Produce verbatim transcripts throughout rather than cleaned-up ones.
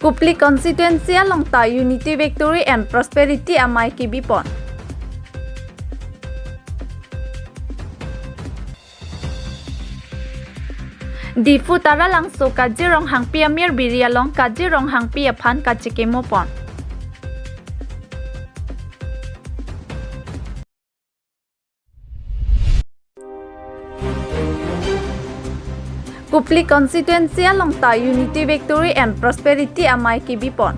Kopili constituency along ta Unity Victory and Prosperity amei kebipon. Diphu Taralangso Kaji Ronghangpi amir biri along Kaji Ronghangpi aphan kachekemopon. Kopili constituency along ta Unity Victory and Prosperity amei kebipon.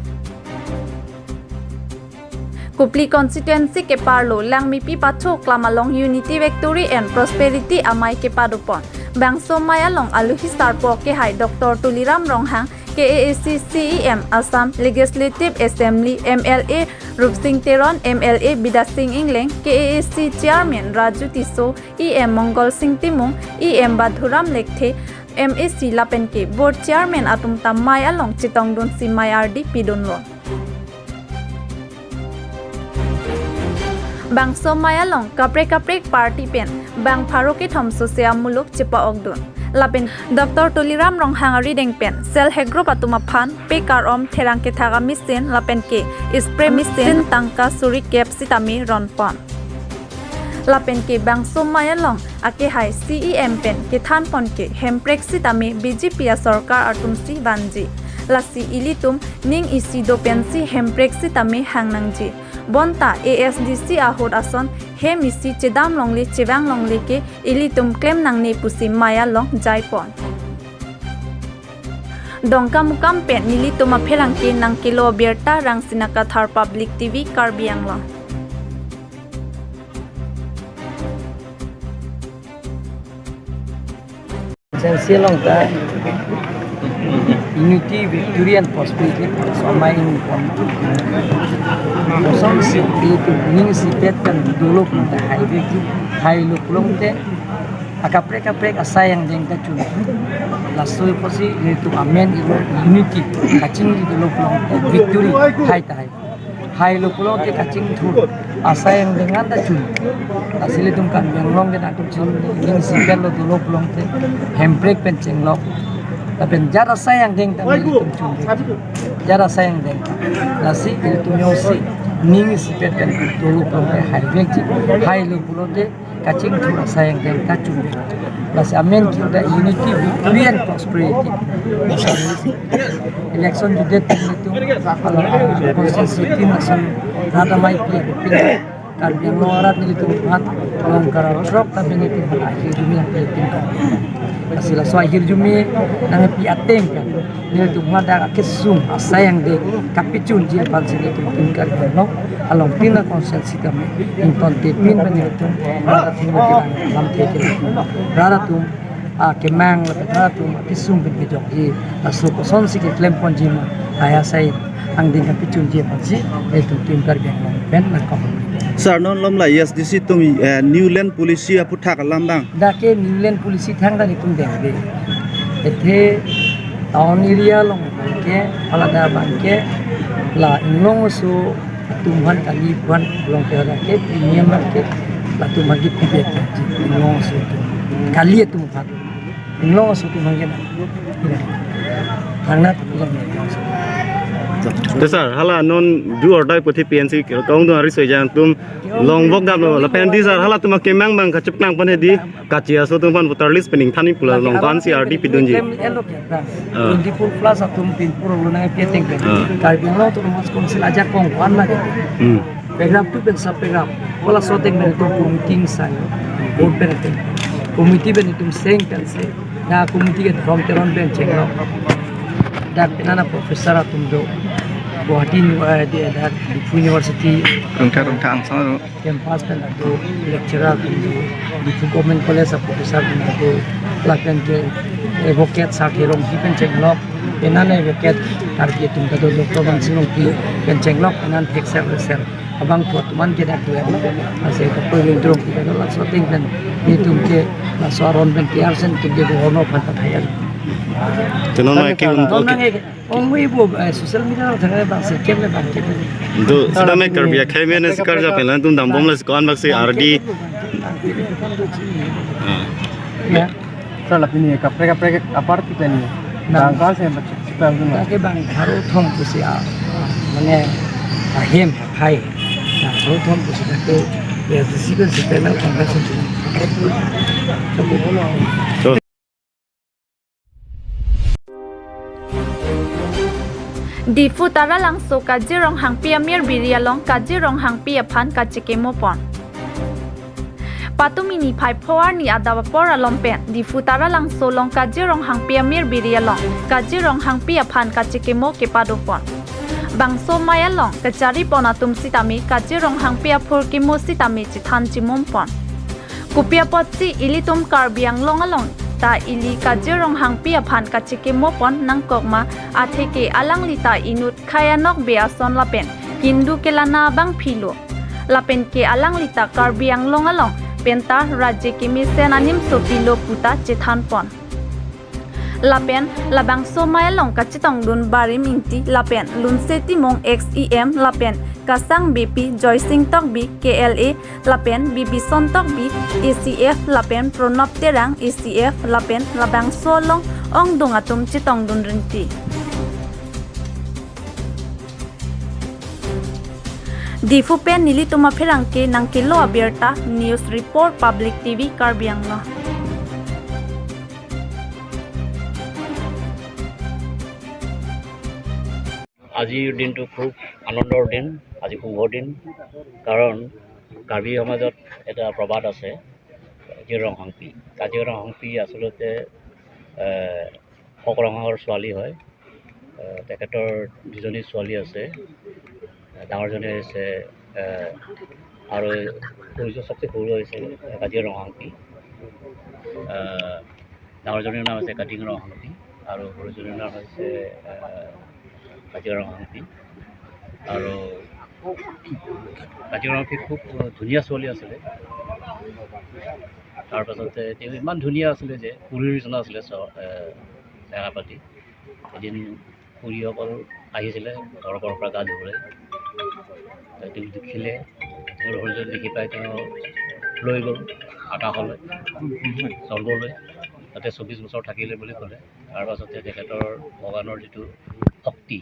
Kopili constituency keparlo Langmepi Pathu Aklam along Unity Victory and Prosperity amei kepadopon. Bangso amei along alohi sarpo kehai Doctor Tuliram Ronghang, K A A C C E M, Assam Legislative Assembly M L A Rupsing Teron, M L A Bidya Sing Engleng, K A A C Chairman Raju Tisso, E M Mongol Sing Timung, E M Badhuram Lekthe, M A C lapen ke Board Chairman atum ta amei along chetongdunsi amei ardi pidunlo. Bangso amei along kaprek kaprek party pen bang pharo kethom sose amuluk chepa-okdun. Lapen Doctor Tuliram Ronghang arideng pen self help group atum aphan pekar om therang kethak amesen lapen ke spray mesen tangka suri kep sitame ronpon. Lapen ke bangso amei along akehai C E M pen kethanpon ke Hemprek sitame B J P asorkar atumsi vanji. Lasi ilitum ning isi do pensi Hemprek sitame hang nangji. Bonta A S D C ahut ason hem isi chedam longle chevang longle ke ilitum klem nangne pusi amei along jaipon. Dongkamukam pen nelitum apherangke nangkelo birta Rangsina Kathar Public T V Karbi Anglong. Constituency along ta Unity Victory and Prosperity amei ingpon. Kosonsi ilitum ning isipet pen dolo pulote haivekji, hailo pulote akaprek kaprek asai angdeng ta chun. Laso apotsi ilitum amen ilo unity kachingri dolo pulote victory hai ta hai. Hailo pulote kachingthur asai angdeng anta chun. Lasi ilitum Karbi Anglong ke atum chun ning isipetlo dolo pulote Hemprek pen chenglok. Lapen jat asai angdeng ta ilitum chun. Jat asai angdeng. Lasi ilitum jongsi ning isipet pen dolo pulote haivekji. Hailo pulote kachingthur asai angdeng kachunvek. Lasi amen ke ta Unity Victory and Prosperity. Election judek pen ilitum hala, ah, constituency team ason rada amei pi pi Karbi Anglong arat nelitum aphan long kara throk ta pen ilitum aphan ahirjume nangpipin kan. Lasi laso ahirjume nangpi ateng kan nelitum aphan dak akesung asai angdeng kapachunji aphansi nelitum Team Karbi Anglong along tin a constituency tame ingtontepin pen nelitum rada thengno kelang lamthe kelang. Rada atum, ah, kemang lapen rada atum akesung pen kejokji. Laso kosonsi keklemponji ma, aya asai angdeng kapachunji aphansi nelitum Team Karbi Anglong pen nangkok. Sir, non malom la A S D C atum, eh, New Land Policy aphuthak alam abang. Dak ke New Land Policy thangta nelitum dengde. Athe town area along abangke, hala dak abangke la Inglong aso atum aphan kali aphan along ke dak ke premium abangke latum abangke pibek ji Inglong aso atum. Kali atum aphan. Inglong aso atum abangke na. Thangta atum abangke. To sir, hala non do or die puthi P N C kongdung ari soi jang atum long vok damlo lapen di sir halatum akemang abang kachepnang pen hedi kachi aso atum aphan voter list pen ingthan pu la long aphansi ardi pidunji. Klem elo ke, ah. Twenty-four plus atum pinpur lo nang pi ateng pen. Ah. Karbi Anglong Autonomous Council ajakong ko-an lake. Hmm. Paragraph two pen sub paragraph. Hala laso ateng pen itum committee sai. Board pen itum. Committee pen itum seng pen se. Dak committee ke Dhrom Teron pen chenglok. Dak penana professor atum do. Guwahati Uni-, eh, di, dak Diphu University. Rungtha rungtha angsong aro. Campus pen ado, lecturer pen do, Diphu Government College a professor pen ado, lapen ke advocate Sarthe Rongpi pen chenglok, penana advocate Karbi atum ta do, Doctor Mansing Rongpi pen chenglok, penan thek ser ser. Abangphu atum an ke dak do ya, ase Doctor Rengdrong pen do, laso ateng pen, itum ke, laso aron pen ke arsen itum ke governor aphan pathayan. Tenong ma ke un-, non okay. Nang ke, Ong wi bo, eh, social media along thang bang se kem le bang kem le. Do, sita me Karbi akhei me ne sikar ja pen la tum dambom le sikon bak si ardi. Ah. Ya. Sir, la pini kaprek kaprek aparty pen ni. Nah. Bang kal se bak. Lake bang pharo thom pusi a, mane ahem aphai. Bang pharo thom pusi lake A I C C ko si panel convention si. Diphu Taralangso Kaji Ronghangpi amir biri along Kaji Ronghangpi aphan kachikimo pon. Patumi niphai pho arni adap apor along pen Diphu Taralangso along Kaji Ronghangpi amir biri along Kaji Ronghangpi aphan kachikimo kepado pon. Bangso amei along kachari pon atum sitame Kaji Ronghangpi aphurkimo sitame chethan chimum pon. Kopi apotsi ilitum Karbi Anglong along ta ili Kaji Ronghangpi aphan kachikimo pon nangkok ma, atheke alangli ta inut khei anokbe ason lapen kindu kelana abang philo. Lapen ke alangli ta Karbi Anglong along penta raje kemesen animso pilo puta chethan pon. Lapen labangso amei along kachetongdun Barim Ingti lapen Lunse Timung ex E M lapen Kasang B P, Joysing Tokbi K L A lapen Bibison Tokbi A C F lapen Pranab Terang A C F lapen labangso along ongdung atum chetongdun rinti. Diphu pen nelitum apherangke nangkelo abirta, News Report, Public T V Karbi Anglong. আজিৰ দিনটো খুব আনন্দৰ দিন, আজি শুভ দিন। কাৰণ কাৰ্বি সমাজত এটা প্ৰবাদ আছে, কাজি ৰংহাংপি। কাজি ৰংহাংপি আচলতে, এ, হক ৰংহাঙৰ ছোৱালী হয়। এ, তেখেতৰ দুজনী ছোৱালী আছে। ডাঙৰজনী হৈছে, এ, আৰু সৰুজন, চবচে সৰু হৈছে কাজি ৰংহাংপি। এ, ডাঙৰজনীৰ নাম হৈছে কাটিং ৰংহাংপি আৰু সৰুজনীৰ নাম হৈছে, এ, কাজি ৰংহাংপি। আৰু কাজি ৰংহাংপি খুব ধুনীয়া ছোৱালী আছিলে। তাৰ পাছতে তেওঁ ইমান ধুনীয়া আছিলে যে পুৰীৰ নিচিনা আছিলে, চ-, এ, চেহেৰা পাতি। এদিন খুৰীসকল আহিছিলে ঘৰৰ পৰা গা ধুবলৈ। তেওঁ দেখিলে, তেওঁৰ সৌন্দৰ্য দেখি পাই তেওঁ লৈ গ'ল আকাশলৈ, স্বৰ্গলৈ। তাতে চৌবিশ বছৰ থাকিলে বুলি ক'লে। তাৰ পাছতে তেখেতৰ ভগৱানৰ যিটো শক্তি,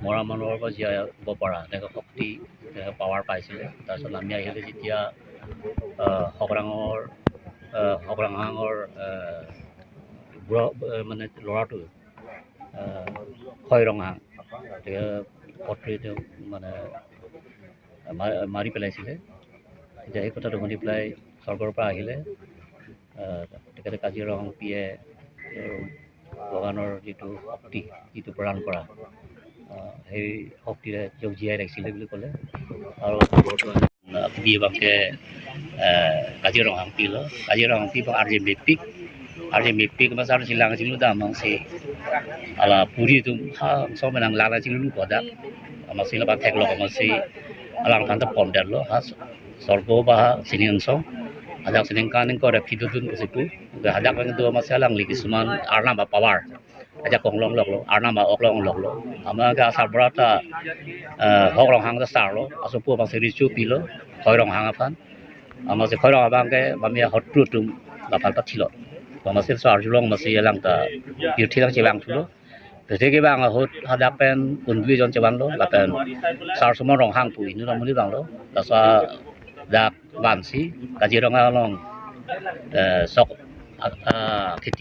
মৰা মানুহৰ পৰা জীয়াব পৰা এনেকুৱা শক্তি, এ, পাৱাৰ পাইছিলে। তাৰপিছত নামি আহিলে যেতিয়া, আহ, হকৰাঙৰ, আহ, হকৰাংহাঙৰ, আহ, বুঢ়া, আহ, মানে ল'ৰাটো, আহ, খৈৰংহাং, গতিকে পত্ৰী তেওঁ মানে মা-, মাৰি পেলাইছিলে। তেতিয়া সেই কথাটো শুনি পেলাই স্বৰ্গৰ পৰা আহিলে। আহ, তেখেতে কাজি ৰংহাংপিয়ে, আহ, ভগৱানৰ যিটো শক্তি, যিটো প্ৰদান কৰা, আহ, সেই শক্তিৰে তেওঁক জীয়াই ৰাখিছিলে বুলি ক'লে। আৰু B bangke, eh, Kaji Ronghangpi lo. Kaji Ronghangpi bang arje mepik. Arje mepik ma sar silang sing lu damang si. Ala puri tu ha so menang lala sing lu kodak. Ama si lapan theklok ama si. Alang thanta ponder lo. Ha sorgo ba ha sining song. Ajak sining kaning ko rep hidudun ke sipu. Ajak bang tu ama si alang liki suman arnam ba power. Ajak konglong lok lo, arnam ma oklong lok lo. Ama ke asar bra ta, eh, Hok Ronghang ta sar lo, asopo abang si richu pilo, Khoi Ronghang aphan. Ama si Khoi Ronghang abang ke, bami ahotru atum, lapal pathi lo. Ama si sar julong ama si alang ta, pirthi lang chevang thulo. Pirthi kevang ahut hadak pen, undui jon chevang lo, lapen sar Sumon Ronghang pu, inut amonit vang lo. Laso dak van si, Kaji Ronghang along, eh, sok, ah, ah, kheti